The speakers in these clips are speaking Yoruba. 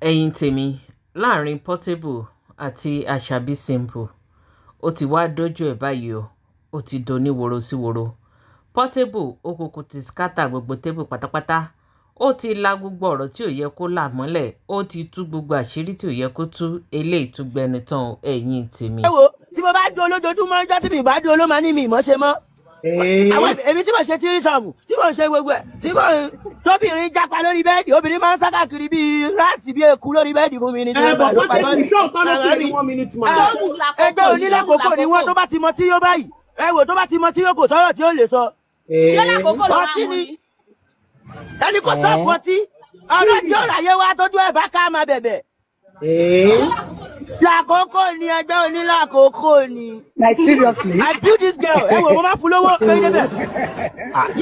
Ẹ̀yin tèmi, láàrin Portable àti Asabi Simple, ó ti wá dójú ẹ̀ báyìí o, ó ti doní woro sí woro. Portable ó kúkú ti scatter gbogbo table pátápátá, ó ti la gbogbo ọ̀rọ̀ tí ò yẹ kó là mọ́lẹ̀, ó ti tú gbogbo àṣírí tí ò yẹ kó tú, eléyìí tún gbẹnu tán ẹ̀yin tèmi. Ẹ wo, tí mo bá dúró lójoojúmọ́, ọjọ́ tí mi bá dúró ló máa ní mi ìmọ̀ ṣe mọ́. Àwọn èmi tí mo ṣe tírísọ̀mù, tí mo ṣe gbogbo ẹ̀, tí mo tóbìnrin jápa lórí bẹ́ẹ̀dì, obìnrin máa ń sá káàkiri bíi ráàtì bíi eku lórí bẹ́ẹ̀dì fún mi ní. Ẹ bọ̀ Portable ṣé òótọ́ ló pè ní 1 minute man. Ẹgbẹ́ onílẹ̀kókò ni wọ́n, tó bá ti mọ tí yóò báyìí. Ẹ wò, tó bá ti mọ tí yóò, kò sọ̀rọ̀ tí ó lè sọ. Ṣé lákòókò ló Ọtí máa mú ni ni? Ẹni kò sọ̀pù ọtí. Ọ̀rọ̀ tí ó ráyé wá tójú ẹ̀ bá ká máa bẹ̀bẹ̀. Làkókò ni, ẹgbẹ́ onílàkókò ni. Like seriously. I build this girl. Ẹ wò, mo máa fún lówó pé débẹ̀.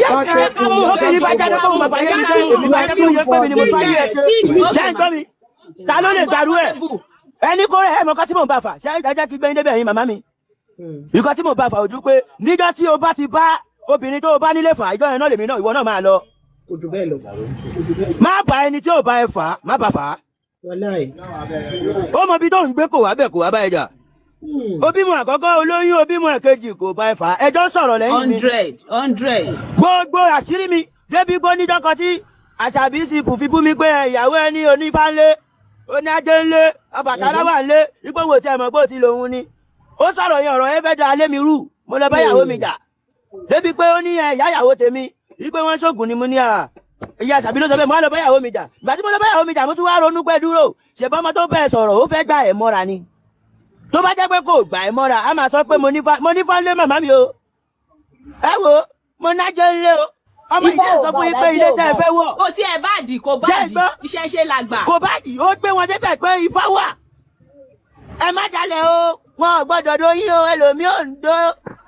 Ó kì í bá jáde kó mo bàbá yẹn mi jẹ́, èmi bá jẹ́ kó yẹ pé mi ni mo tún ayé ẹ ṣe. Ṣé ń gbọ́ mi? Ta ló lè gbàrú ẹ̀? Ẹni kó rẹ̀ ẹ̀ mọ̀ kọ́ tí mò ń bá fà. Ṣé ẹ jẹ́ kí gbẹ́yìn débẹ̀ yín màmá mi? Ìkọ́ tí mò ń bá fà ojú pé níjọ́ tí o bá ti bá obìnrin tó o bá nílé fà, ìjọ yẹn náà lèmi náà, ìwọ náà máa lọ. Kò jù bẹ́ẹ̀ lọ. Má bá ẹni tí ò bá ẹ fà á, má bá fà á. Wàláì. Ó mọ ibi tó ń gbé, kò wá bẹ̀, kò wá bá ẹ jà. Ó bímọ àkọ́kọ́, olóyún, ó bímọ ẹ̀kejì, kò bá ẹ fà á. Ẹjọ́ sọ̀rọ̀ lẹ́yìn mi. 100 100. Gbogbo àṣírí mi débi gbó níjọ́kan tí Àṣàbí sì kù fi bú mi pé ìyàwó ẹni onífáńlé, oníajé ńlé, Ọbàtálá wà ńlé, ipò wò tí ẹ mọ̀ pé ó ti lòun ni. Ó sọ̀rọ̀ yẹn, ọ̀rọ̀ yẹn fẹ́ da alé mi rú. Mo lọ bá ìyàwó mi jà débi pé ó ní ẹ ìyá ìyàwó tèmi wípé wọ́n ṣoògùn ni. Mo ní à ìyá Àṣàbí ló sọ bẹ́ẹ̀. Mo wá lọ bá ìyàwó mi jà. Ìgbà tí mo lọ bá ìyàwó mi jà, mo tún wá ronú pé dúró, ṣèbọn ọmọ tó bẹ́ẹ̀ sọ̀rọ̀, ó fẹ́ gbà ẹ̀ mọ́ra ni. Tó bá jẹ́ pé kò gbà ẹ̀ mọ́ra, á máa sọ pé mo ní fáńlé màmá mi o. Ẹ wo, mo nájẹ́ ńlé o, ọmọ Ifá ìjẹ́ ò sọ fún yín bá pé ilé dájú ò tẹ́ ẹ bá. fẹ́ wọ̀. Kò tiẹ̀ báàdì, kò Ṣé ẹ báàdì. gbọ́? Iṣẹ́ ṣe la gbà. Kò bá dì, ó gbé wọn débẹ̀ pé Ifá wà. Ẹ má dalẹ̀ o, wọn ò gbọ́dọ̀ dóyún o. Ẹlòmíì ò ń dó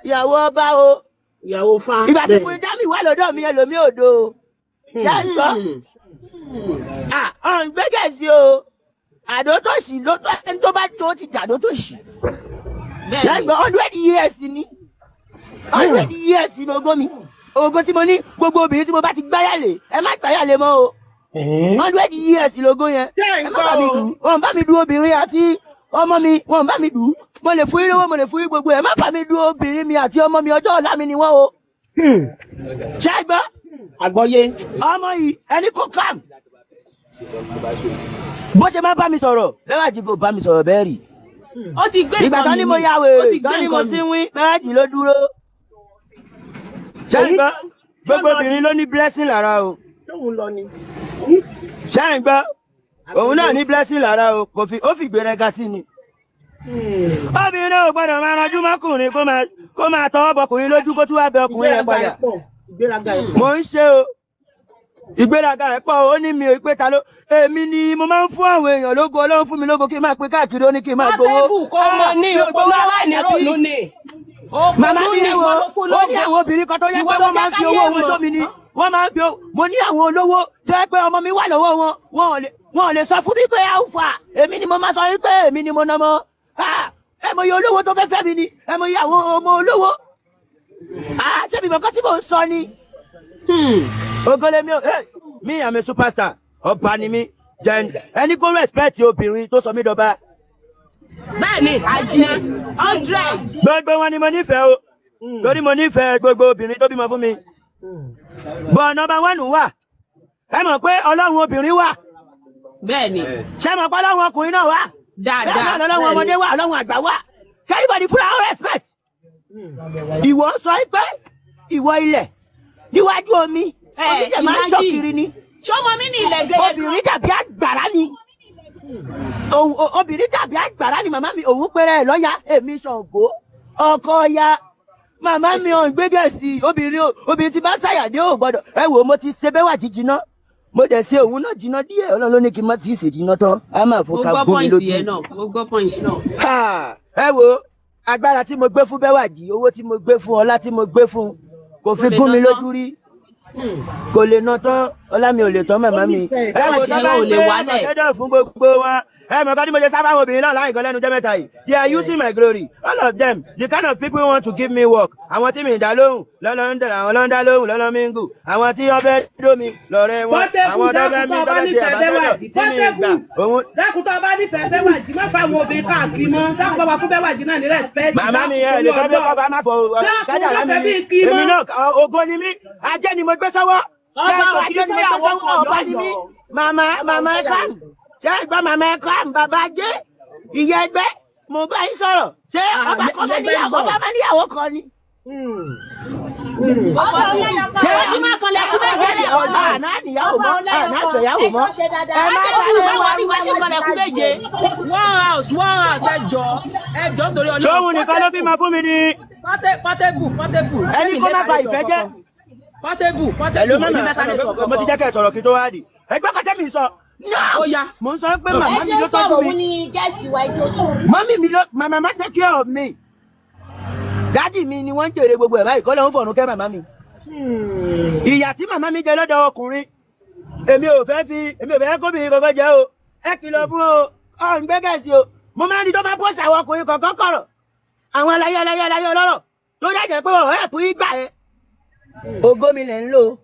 ìyàwó ọba o. Ìyàwó fa. Ìgbà tí mo dá mi wá lọ́dọ̀ mi, ẹlòmíì ò dó o. Ṣé ẹ gbọ́? Ọ̀n gbẹ́gẹ̀ sí o, àdó tó sì ló tó, ẹni tó bá tó ti dàdó tó sì. Bẹ́ẹ̀ Ṣé ẹ ni. gbọ́? 100 years ni, 100 years ni ogó mi, ogó tí mo ní. Gbogbo obìnrin tí mo bá ti gbáyàlè, ẹ má gbáyàlè mọ́ o. 100 years lógó yẹn. Ṣé ẹ Ẹ má bá mi gbọ́ o? dù, wọn bá mi dù obìnrin àti ọmọ mi, wọn bá mi dù. Mo lè fún yín lówó, mo lè fún yín gbogbo ẹ, má bá mi dù obìnrin mi àti ọmọ mi. Ọjọ́ ọ̀la mi ni wọ́n o. Ṣé ẹ gbọ́? Àgbọ́yé. Ọmọ yìí, ẹni kò kàm bó ṣe máa bá mi sọ̀rọ̀, Bẹ́wàjì kò bá mi sọ̀rọ̀ bẹ́ẹ̀ rí. Ó ti gbé Ìgbà nǹkan tán ni mi mo ni. ya Ó wèrè ti gbé tán ni mo nǹkan mi. sí wín, Bẹ́wàjì ló dúró. Ṣé ẹ gbọ́? Gbogbo obìnrin ló ní blessing lára o. Tóun lọ ni. Ṣé ẹ gbọ́? Òun náà ní blessing lára o, kò fi ó fi ìgbéraga sí ni. Obìnrin náà ò gbọ́dọ̀ máa ranjú mọ́kùnrin, kó máa tọwọ́ bọkùnrin lójú, kó tún wá bẹ ọkùnrin yẹn Ìgbéraga padà. ẹ̀ pọ̀. Ìgbéraga ẹ̀ pọ̀. Mò ń ṣe o, ìgbéraga ẹ̀ pọ̀. Ó ní mi ò pé ta ló, èmi ni mo máa ń fún àwọn èèyàn lógo. Ọlọ́run fún mi lógo kí n máa pe káàkiri, ó ní kí n máa gbowó. Portable kò mọ ní Mi ò òpònú gbowó. aláìníròònú ni. Màmá Òpònú mi, ni, ẹ ìwọ wo, ló fún ó ní lógo. àwọn obìnrin kan tó yẹ Ìwọ pé ló wọ́n máa jẹ́ ń fi káyé owó wọn mọ̀. tó mi ni wọ́n máa ń fi mo ní àwọn olówó tó yẹ pé ọmọ mi wà lọ́wọ́ wọn, wọn ò lè sọ fún mi pé alpha, èmi ni mo máa sọ wípé èmi ni mo nà mọ́. Ẹ mọ iye olówó tó fẹ́ fẹ́ mi ni, ẹ mọ iye àwọn ọmọ olówó. Ṣé mi mọ̀ kọ́ tí mò ń sọ ni? Ogole mi ò mi am a superstar, ọba ni mi. Jẹ́ ẹni kó respect obìnrin tó sọ mí dọba. Bẹ́ẹ̀ ni, àjẹ́ 100. Gbogbo wọn ni mo nífẹ̀ẹ́ o, torí mo nífẹ̀ẹ́ gbogbo obìnrin tó bímọ fún mi, bọ̀ number one wà. Ẹ mọ̀ pé ọlọ́run obìnrin wà. Bẹ́ẹ̀ ni. Ṣé mọ̀ pé ọlọ́run ọkùnrin náà wà? Bẹ́ẹ̀ Dáadáa. náà lọ́lọ́run ọmọdé wà, ọlọ́run àgbà wà. Everybody fúnra ó respect. Ìwọ sọ pé ìwọ ilẹ̀ níwájú omi, omi jẹ̀ máa ń Imagine. ṣọ́kiri ni. Ṣé ọmọ mi ní ilẹ̀ gẹ́gẹ́? Obìnrin dàbí àgbàrá ni. Obìnrin dàbí àgbàrá ni màmá mi. Òun péré ẹ̀ lọ́ya, èmi Ṣàngó ọkọ ya màmá mi ò ń gbégẹ̀ sí i. Obìnrin obìnrin tí bá ṣàyàdé ò gbọ́dọ̀. Ẹ wò, mo ti ṣe bẹ́wà jíjiná, mo dẹ̀ ṣe òun náà jiná díẹ̀. Ọlọ́run ló ní kí n má ti ṣe jiná tán, á máa Mo fò ká gbọ́ gún mi point lójú. yẹn náà. Mo gbọ́ point náà. Ha! Ẹ wo agbára tí mo gbé fún Bẹ́wàjì, owó tí mo gbé fún, ọlá tí mo gbé fún, kò fi Kò lè gún mi ná tán. lójú rí. Kò lè ná tán, ọlá mi ò lè tán màmá mi. Ó nífẹ̀ẹ́. Ẹ wò, tó bá Ò ń lè gbé wálẹ̀. àbàṣẹ́dọ̀ fún gbogbo wọn. Ẹ mọ̀ kọ́ tí mo ṣe sábà àwọn obìnrin náà láì gan lẹ́nu jẹ́ mẹ́ta yìí. They are using my glory. All of them, the kind of people who want to give me work. Àwọn tí mi dá lóhùn lọ́lọ́ ń dẹ̀, àwọn ló ń dá lóhùn lọ́lọ́ mi ń gùn. Àwọn tí wọ́n fẹ́ dó mi lọ́rẹ́ wọn. Portable, Àwọn tó fẹ́ dákun mi tó tó bá fẹ́ ṣe nífẹ̀ẹ́ àbáṣẹ́dọ̀ Bẹ́wàjì. tí mi gbà. Portable, Òun dákun tó bá nífẹ̀ẹ́ Bẹ́wàjì, má fa àwọn obìnrin káàkiri mọ́. Dákun bá wa fún Bẹ́wàjì náà ní respect. màmá mi Dákun ẹ lè torí sọ pé Ọlọ́run. kọ́ bá má fọ Dákun kájà má lámì fẹ́ mi bí kí èmi mọ́. náà ògo ni mí, ajé ni mo gbé sọ́wọ́. Ọba Ṣé ò ajé kì í ni mo gbé fẹ́yàwó sọ́wọ́, kan ọba ni mí. lọ́yọ̀ọ́. Màmá, màmá ẹ kàm, ṣé ẹ gbọ́? Màmá ẹ kàm, bàbá ajé, ìyá ẹgbẹ́, mo bá yín sọ̀rọ̀. Ṣé ọba kan máa níyàwó, ọba máa níyàwó kan ni? Ọba ọlẹ́yọkan. Ṣé Ó sì máa kanlẹ̀kùn méje lẹ́ẹ̀kan ọba náà. àná níyàwó Ọba mọ́, àná ọlẹ́yọkan. àtẹ̀yàwó Ẹ mọ́, kàn ṣe dáadáa. ẹ má Portable, balẹ̀ má wá. wọrí, wá sí kanlẹ̀kùn méje. One house, one house, ẹ jọ, ẹ jọ nítorí Ọlọ́run. Ṣóhun nìkan ló bímọ fún mi ni? Portable, Portable. Ẹni kó má ba ìfẹ́ jẹ́. Portable, Portable, Hello èmi mama, fẹ́ sáré sọ mo ti kankan. jẹ́ kẹ́ ẹ sọ̀rọ̀ kí n tó wá di. Ẹgbẹ́ kan tẹ́mi sọ. Ó yá. Mo ń sọ pé Ẹ màmá mi jẹ́ ló sọ̀rọ̀, tọ́jú òun mi. ni guest wa, ẹ jẹ́ sọ̀rọ̀. Mọ́mí mi ló, my mama take care of me. Dádì mi ni wọ́n ń jèrè gbogbo ẹ̀ báyìí, kọ́ ló ń fọ̀run kẹ́ màmá mi. Ìyà tí màmá mi jẹ lọ́dọ̀ ọkùnrin, èmi ò fẹ́ fi, èmi ò fẹ́ kóbìnrin kankan jẹ́ o. Ẹ kìlọ̀ fún o, ọ̀ ń gbẹ́gẹ̀sì o. Mo máa ń rí tó bá pọ̀sì àwọn ọkùnrin kọ̀ọ̀kan kọ̀rọ̀. Àwọn aláyé aláyé aláyé ọlọ́rọ̀ tó dẹ̀jẹ̀ pé ọ̀rẹ́ ẹ̀pù yín gbà ẹ́. Ògo mi lẹ̀ ń lò ó,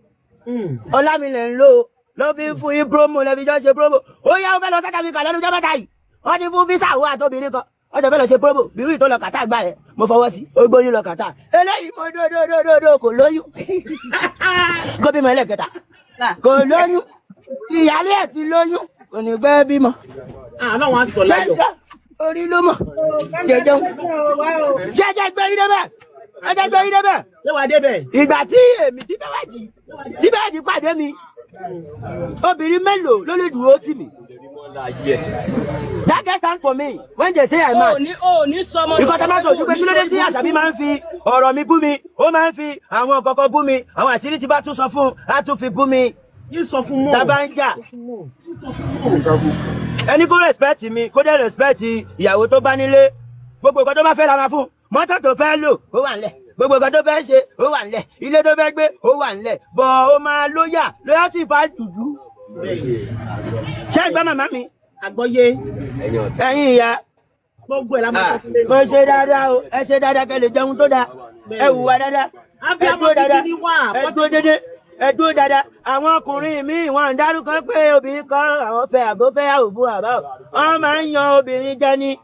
ọlá mi lẹ̀ ń lò ó, ló fi ń fún yín promo, lẹ́fi jọ ṣe promo. Ó yá, ó fẹ́ lọ South Africa lẹ́nu jọ́bẹ́ta yìí, wọ́n ti fún visa òun àtobìnrin kan, wọ́n jọ fẹ́ lọ ṣe promo. Bírú tó lọ kàtà gbà yẹn, mo fọwọ́ sí ó gbóyún lọ kàtà. Eléyìí mo dódódódó, kò lóyún, kó bímọ ẹlẹ́kẹta, kò lóyún, ìyálé ẹ̀ ti lóyún, kò ní pẹ́ bímọ. Ọlọ́run á sọ láyọ̀. Jẹjẹ orí ló mọ̀ jẹjẹun jẹjẹ gbé yín débẹ̀, jẹjẹ gbé yín débẹ̀. Ṣé wàá débẹ̀? Ìgbà tí èmi tí Bẹ́wàjì, tí Bẹ́wàjì pàdé mi, obìnrin mélòó ló lè dúró tì mí? That girl stand for me when they say I'm O mad. ní, o ní sọmọ. Ìkọ́ tẹ́ máa sọ ojú pé kí ló dé tí Àṣàbí máa ń fi ọ̀rọ̀ mi bú mi, ó máa ń fi àwọn kọ̀ọ̀kan bú mi, àwọn àṣírí tí bá tún sọ fún un, á tún fi bú mi. Yín sọ fún mọ́. Tá a bá ń jà, ẹni kó respect mi, kó dẹ̀ respect ìyàwó tó bá nílé. Gbogbo nǹkan tó bá fẹ́ la máa fún. Mọ́tò tó fẹ́ lò ó wà nílẹ̀, gbogbo nǹkan tó fẹ́ ṣe ó wà nílẹ̀, ilé tó fẹ́ gbé ó wà nílẹ̀, bọ̀ ó máa lóyà loyalty bá dùdú. Ṣé ẹ gbọ́ màmá mi? Àgbọ́yé. Ẹ̀yin ìyá, Gbogbo ẹ̀ la máa sọ fún lẹ́nu. mo ṣe dáadáa o, ẹ ṣe dáadáa kẹ́ lè jẹun tó dáa, ẹ hùwà dáadáa, ẹ Abiyamọ dúró dáadáa, gidi ni wá. ẹ dúró dédé, ẹ dúró dáadáa. Àwọn ọkùnrin míì wọn ń dárúkọ pé obìnrin kan àwọn fẹ́ àbó fẹ́ àwò fún àbá o, wọn máa ń yan obìnrin jẹ ni.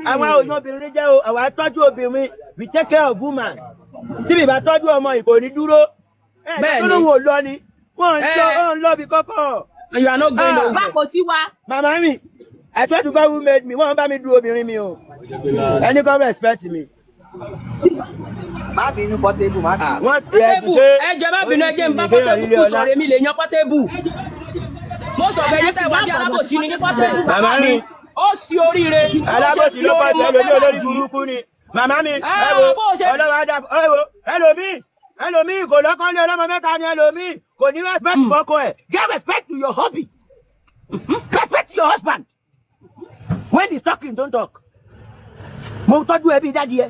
Àwọn òyìn obìnrin jẹ́ o, àwa tọ́jú obìnrin, we take care of woman. Tí mi bá tọ́jú ọmọ ìkò ní dúró ẹ Bẹ́ẹ̀ni. tó lóun ò lọ ni wọ́n ń lọ, Eh. wọ́n ń lọ bí kọ́kọ́. You are not going nowhere. Ah. Báwo ti wá? Màmá mi, I swear to God who made me, wọ́n bá mi du obìnrin mi o. Ẹni kọ́ respect mi. Má bínú Portable, má bínú. Wọ́n ti ẹ̀ Portable, ẹ jẹ́ má bínú, ẹ jẹ́ n bá Portable kú sọ̀rọ̀, èmi lè yan Portable. Mo sọ bẹ́ẹ̀ yín tẹ̀ wá bí alábòsí ni ní Portable. Màmá mi. Ó sì oríire. Alábòsí ló pọ̀ jù, ẹlòmíì olórí burúkú ni. Màmá mi, ẹ wo, bó ṣe- ọlọ́wọ́ á dà, ẹ wo, ẹlòmíì, ẹlòmíì kò lọ́kàn lé ọlọ́mọ mẹ́ta ni ẹlòmíì kò ní respect fọ́kọ ẹ̀. Get respect to your hobby. Respect your husband. When he's talking, don't talk. Mo tọ́jú ẹ bí daddy ẹ.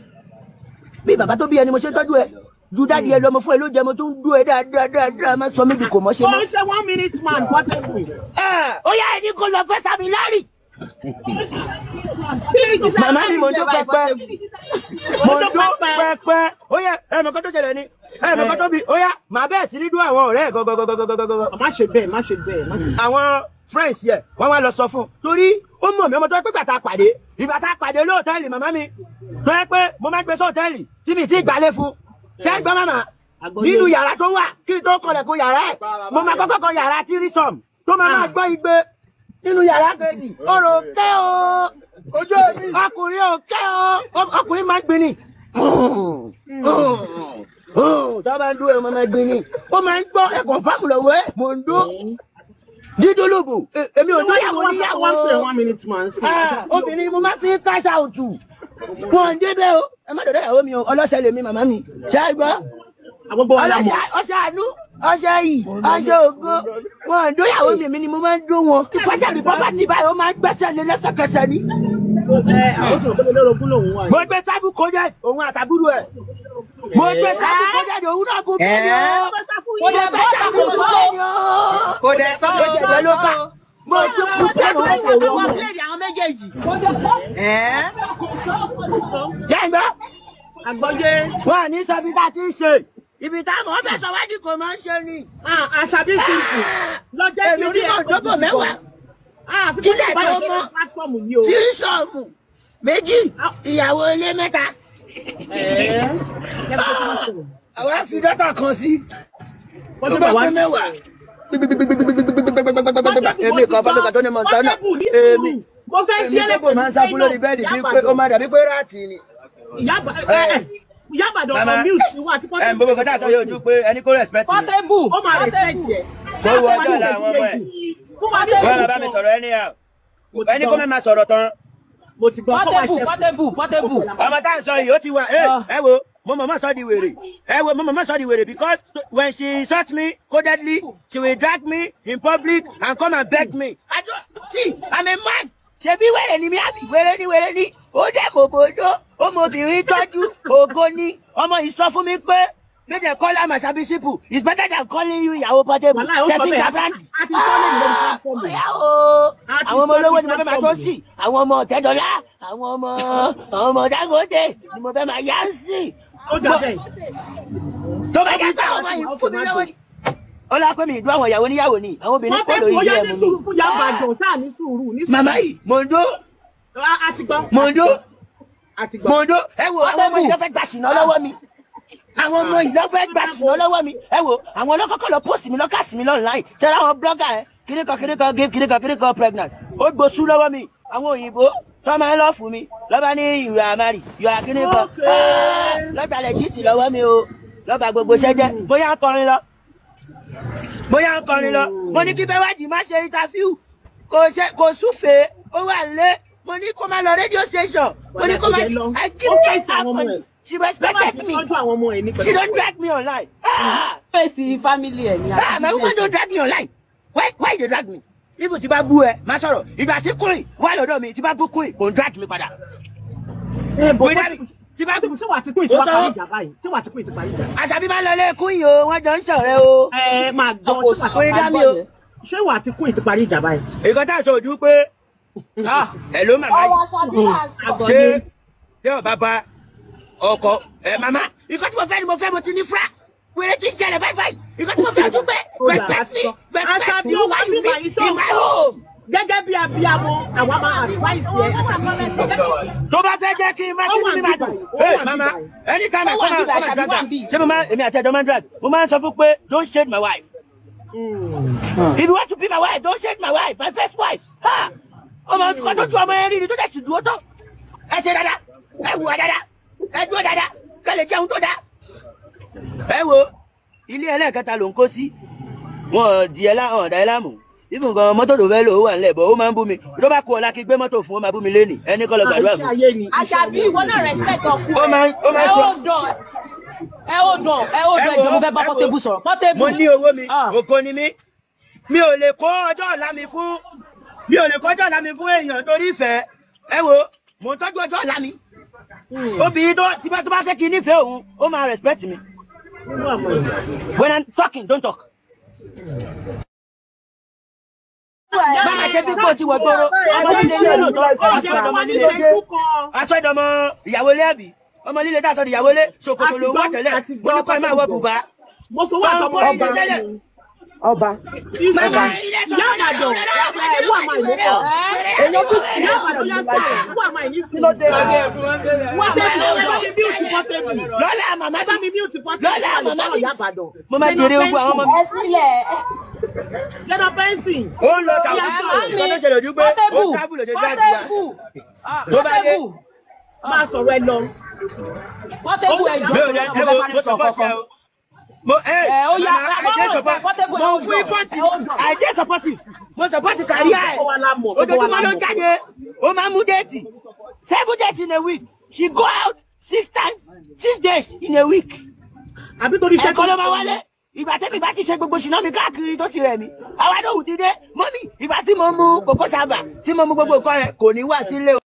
Bí bàbá tó bí ẹni mo ṣe tọ́jú ẹ. Ju daddy ẹ lọ, mo fún ẹ lóúnjẹ, mo tún ń dún ẹ dáadáa dáadáa, má sọ mí di kò mọ́ ṣe Ó mọ́. ń ṣe one minute man, Portable. Ẹ ó yá, ẹni kò lọ fẹ́ Sami Larry. Màmá mi, mo ń dún pẹpẹ, mo ń dún pẹpẹ. Ó yẹ ẹ mọ̀ kó tó ṣẹlẹ̀ ni, ẹ mọ̀ kó tó bí. Ó yá, màá bẹ́ẹ̀ sí ní dún àwọn ọ̀rẹ́ ẹ̀ gọ́gọ́gọ́gọ́gọ́gọ́. Má ṣe bẹ́ẹ̀, má ṣe bẹ́ẹ̀, má ṣe bẹ́ẹ̀. Àwọn friends yẹ wọ́n wá lọ sọ fún un torí ó mọ̀ mí, ọmọ tó yẹ pé gbàtà pàdé, ìgbà tá a pàdé lóòtẹ́ẹ̀lì, màmá mi, tó yẹ pé mo máa ń gbé sóòtẹ́ẹ̀lì tí mi ti gbàlé fún. Ṣé ẹ gbọ́ màmá? Àgbọ́yé. Nínú yàrá tó wà, kí n tó kọlẹ̀ kó yàrá ẹ̀, mo máa kọ́kọ́ kọ yàrá tírísọ̀m tó máa máa gbọ́ igbe nínú yàrá kejì. Orò kẹ́ o, ojú ọkùnrin ò kẹ́ o, ọkùnrin máa ń gbin ni tó bá ń dúró, ẹ̀ máa gbin ni, ó máa ń gbọ́ ẹ̀kọ́ fáàmù lọ́wọ́ ẹ̀. Mò ń dún dídólóbò, èmi ò dóyàwó níyàwó. Wọ́n pè one minute man sí. Ah, obìnrin ni mo máa fi ń cash out, wọn ń débẹ̀ o. Ẹ má dọ̀dọ̀ ìyàwó mi o, ọlọ́sẹ̀ lèmi. Màmá mi, ṣé ẹ gbọ́? Àgbogbo wa la mọ̀. Ọlọ́sẹ̀, ọṣẹ àánú, ọṣẹ yìí, ọṣẹ ògo. Wọn ń dóyàwó mi, èmi ni mo máa ń dó wọn. Ìfọṣẹ́ mi pọ́pátì báyìí, ó máa ń gbẹ́sẹ̀ lé lẹ́sẹ̀kẹsẹ̀ ni. Ẹ àwọn tó ń lórogún lòun wà Mo yìí. gbé sábù kó jẹ́ òun àtàbúrò ẹ̀, mo gbé sábù kó jáde, òun náà kò bẹ́ẹ̀ ni o. Kò dẹ̀ Mo gbé bọ́ta sábù kò kó sọ bẹ́ẹ̀ o. ni o. Kò dẹ̀ sọ Ó o, jẹ̀jẹ̀ má ló sọ kà. o. Mo ti kú sẹ́nu Àwọn pléèdì àwọn méjèèjì. Jẹ́ǹgbọ́. Àgbọ́yé. Wọ́n ní sọ ibi tá a ti ń ṣe. Ibi tá a mọ̀ ọ́ bẹ̀ sọ wádìí kò máa ń ṣe ni. Àṣàbí Simple. Lọ́jọ́ Èmi tí mò ń dógò mẹ́wàá. Kílẹ̀ tó mọ́. Platform yìí o. Tí ń sọ̀mù méjì, ìyàwó ilé mẹ́ta. Àwa fi dọ́tà kan sí. Tó bá pé mẹ́wàá. Èmi kan fọ́dún kan tó ní Montana. Èmi. Mo fẹ́ sí Èmi ẹlẹ́gbẹ̀ẹ́ tó kò máa ń sáfú lórí bẹ́ẹ̀dì bíi pé ó máa dàbí pé ráàtì ni. Ìyá Ìbàdàn kan mute wà tí Ẹ̀ ń gbogbo kan tá a sọ yóò ju pé ẹni kó respect mi. Portable. Ó máa respect ẹ. Ṣé wo ọjọ́ ọ̀la àwọn ọmọ ẹ̀? Fún wa ní Wọ́n máa bá mi sọ̀rọ̀ anyhow. Ẹni kó má máa sọ̀rọ̀ tán. Mo ti gbọ́ kó máa Portable. ṣe. Portable. Portable. Ọmọ tá à ń sọ yìí ó ti wà ẹ wo mo mọ̀ mọ́ sọ di wèrè ẹ wo mo mọ̀ mọ́ sọ di wèrè because when she insult me codedly she will drag me in public and come and beg me. I don't see, I'm a man. Ṣebí wèrè ni mi àbí wèrè ni wèrè ni ó dẹ̀ mọ̀ bòjó ọmọbìnrin tọ́jú ògo ni ọmọ yìí sọ fún mi pé make dem call am Asabi Simple, it's better than calling you ìyàwó Portable. Wàláhì, ó sọ Tẹ̀sí bẹ́ẹ̀. gba brandy. A ti sọ lẹ́yìn lórí platform yìí. Ọ̀yá o A ti àwọn ọmọ sọ olówó ní ni mo fẹ́ máa tó platform sí, àwọn ọmọ Ọ̀tẹ́dọ́lá, àwọn ọmọ Dangote ni mo fẹ́ máa yá sí. Ó dà bẹ́ẹ̀. Tó bá jẹ́ pé àwọn ọmọ yìí fún mi lọ́wọ́ ni. Ó lọ pé mi ìdú àwọn ìyàwó níyàwó ni àwọn obìnrin pọ̀ Portable lórí ó ilé yá ẹ̀mú ní mi. sùúrù fún Ìyá Ìbàdàn tá à ní sùúrù ní sùúrù. Màmá yìí mò ń dó A ti gbọ́. mò ń dó A ti gbọ́. mò ń dó ẹ wo àwọn ọmọ yìí ló fẹ́ gbà ṣìnà lọ́wọ́ mi. Àwọn ọmọ yìí ló fẹ́ gbà ṣìnà lọ́wọ́ mi. Ẹ wo àwọn ọlọ́kọ́kọ́ lọ post mi lọ́kàsí mi online. Ṣé àwọn blogger ẹ kíníkan kíníkan give kíníkan kíníkan pregnant. Ó gbósú lọ́wọ́ mi. Àwọn òyìnbó tó máa ń lọ fún mi lọ́ba ní you are married, you are kíníkan. Lọ́gbà lẹ́jìtì lọ́wọ́ mi o. Lọ́ba gbogbo ṣẹ́jẹ́ bóyá ń kọrin lọ. Bóyá ń kọrin lọ. Mo ní kí Bẹ́wàjì má ṣe interview. Kò súfèé, ó wà lé. Mo ní kó má lọ radio station. Mo ní kó má Lọ. I give Ó her fèsì àwọn ọmọ ẹ̀. She respected me. Tọ́jú àwọn ọmọ ẹ̀ ní pẹ̀lú. She don't drag me online. Ah, Fèsì family ẹ̀ ni ah, my woman don't drag me online. Why you dey drag me? Even tí bá bú ẹ, má sọ̀rọ̀. Ìgbà tí Queen wà lọ́dọ̀ mi, tí bá bú Queen, kò ń drag mi padà. Ẹ bọ̀ Wait, tí bá Portable ṣé wà á ti kún ìtì wá parí ìjà báyìí? Ṣé wà á ti kún ìtì parí ìjà? Àṣàbí máa ń lọ ilé Queen o, wọ́n jọ ń ṣọ̀rẹ́ o. Ẹ máa gbọ́ ṣé wà á ti Queen dá mi o. ṣé wà á ti kún ìtì parí ìjà báyìí? Ìkan tá à ń sọ ojú pé ẹ ló màmá Ọwọ́ yìí. Àṣàbí là ń sọ. Ṣé ṣé ọba bá ọkọ ẹ màmá? Ìkan tí mo fẹ́ ni mo fẹ́ mo ti ní fúra. Wèrè ti ṣẹlẹ̀ báyìí báyìí. Ìkan tí mo fẹ́ ojú pé respect me, respect Àṣàbí me ó wá why you bíbá meet yìí ṣó in my home. Gẹ́gẹ́ bí abiyamọ, àwa máa advice ẹ àtàkùn. Tó bá fẹ́ jẹ́ kí n má kí Ó wà ni mi máa níbí dùn. báyìí, ó Hey wà mama, níbí báyìí. anytime I Ó wà come níbí out, báyìí, come and Àṣàbí drag wà her. níbí. Ṣé mo máa èmi àti ẹ̀jọ̀ máa ń drag? Mo máa ń sọ fún pé don't shade my wife. If you want to be my wife, don't shade my wife, my first wife. Ha! Ọmọ kan tó ju ọmọ yẹn rí ni tó dẹ̀ sì dúró tán. Ẹ ṣe dáadáa, ẹ hùwà dáadáa, ẹ dúró dáadáa, kẹ́ lè jẹun tó dáa. Ẹ wo, ilé ẹlẹ́ẹ̀kẹta ló ń kó sí. Wọn ò di ẹ lá, wọn ò dá ẹ láàmú. Even gan mọ́tò tó fẹ́ lò ó wà nílẹ̀ bọ̀ ó máa ń bú mi. Tó bá kú ọ̀la kí gbé mọ́tò fún ó máa bú mi lénìí. Ẹni kọ́ lọ gbàdúrà Iṣẹ́ fún. ayé ni. Àṣàbí ìwọ náà respect ọkùnrin. Ó máa ń ó máa Ẹ ń sọ. ó dàn. Ẹ ó dàn. Ẹ ó dàn. Ẹjọ́ mo fẹ́ bá ẹ wo, Portable sọ̀rọ̀. Portable. Mo ní owó mi, Ah. ògo ni mí. Mi ò lè kó ọjọ́ ọ̀la mi fún mi ò lè kó ọjọ́ ọ̀la mi fún èèyàn torí ìfẹ́. Ẹ wo, mò ń tọ́jú ọjọ́ ọ̀la mi. Obìnrin tó tí bá tó bá fẹ́ kí n nífẹ̀ẹ́ òun, ó máa respect mi. When I'm talking, don't talk. Má máa ṣe bí kò ti wọ̀ tóró. Ọmọ líle ní lóòótọ́. Ó jẹ́ fún wa ní ìṣẹ́jú kan. Aṣọ ìdánmọ ìyàwó ilé àbí? Ọmọ líle tá a sọ di ìyàwó ilé, ṣòkòtò ló wọ̀ tẹ́lẹ̀. Mo ní kọ́ ẹ máa wọ bùbá. Mo fowó àtọmọ Ọba. ilé tẹ́lẹ̀. Ọba. Ìyá Ìbàdàn ẹ wà máa ìlú kọ. Èèyàn tún Ìyá Ìbàdàn yá sọ wà máa ìní kí ló sùúrù. dé? Wà tẹ́bù ẹ bá mi mute Portable. Lọ́la màmá Ẹ bá mi. mi mute Portable. Lọ́la màmá mi. Ìyá Ìbàdàn. Mo máa jèrè ogun àwọn ọmọ mi. Ẹ sílẹ̀. Lẹ́nà fẹ́ǹsì. Ó ń lọ sàwọn Ẹ má mi. ìkan tó ṣẹlẹ̀ ojú pé ó Portable. travel ló ṣe drag wa. Portable. Ah, Tó bá dé. Portable. Máa sọ̀rọ̀ ẹ lọ. Portable ẹjọ́ Mi ò tó lè lọ ẹ mo wo fẹ́ sáré mo sọ support ẹ kankan. o. Mo ẹ Ẹ, ó yá, mama, I dey ẹ, support. Portable, Mo ẹ ó fún dàn, ipọ́tì. ẹ ó dàn. I dey supportive. Mo support career ẹ. Gbogbo wa la mọ̀, gbogbo wa la Ojoojúmọ́ ló mọ̀. jáde. Ó máa ń mú déètì. 7 days in a week. She go out 6 times, 6 days in a week. Àbí torí iṣẹ́ Ẹ̀kọ́ ló máa wálé. Ìgbà tẹ́mi bá ti ṣe gbogbo ṣìnà mi káàkiri tó ti rẹ̀ mí. Àwa lóhùn ti dé. Mọ́mí, ìgbà tí mo mu kòkó sábà, tí mo mu gbogbo nǹkan yẹn, kò ní wá sílé o.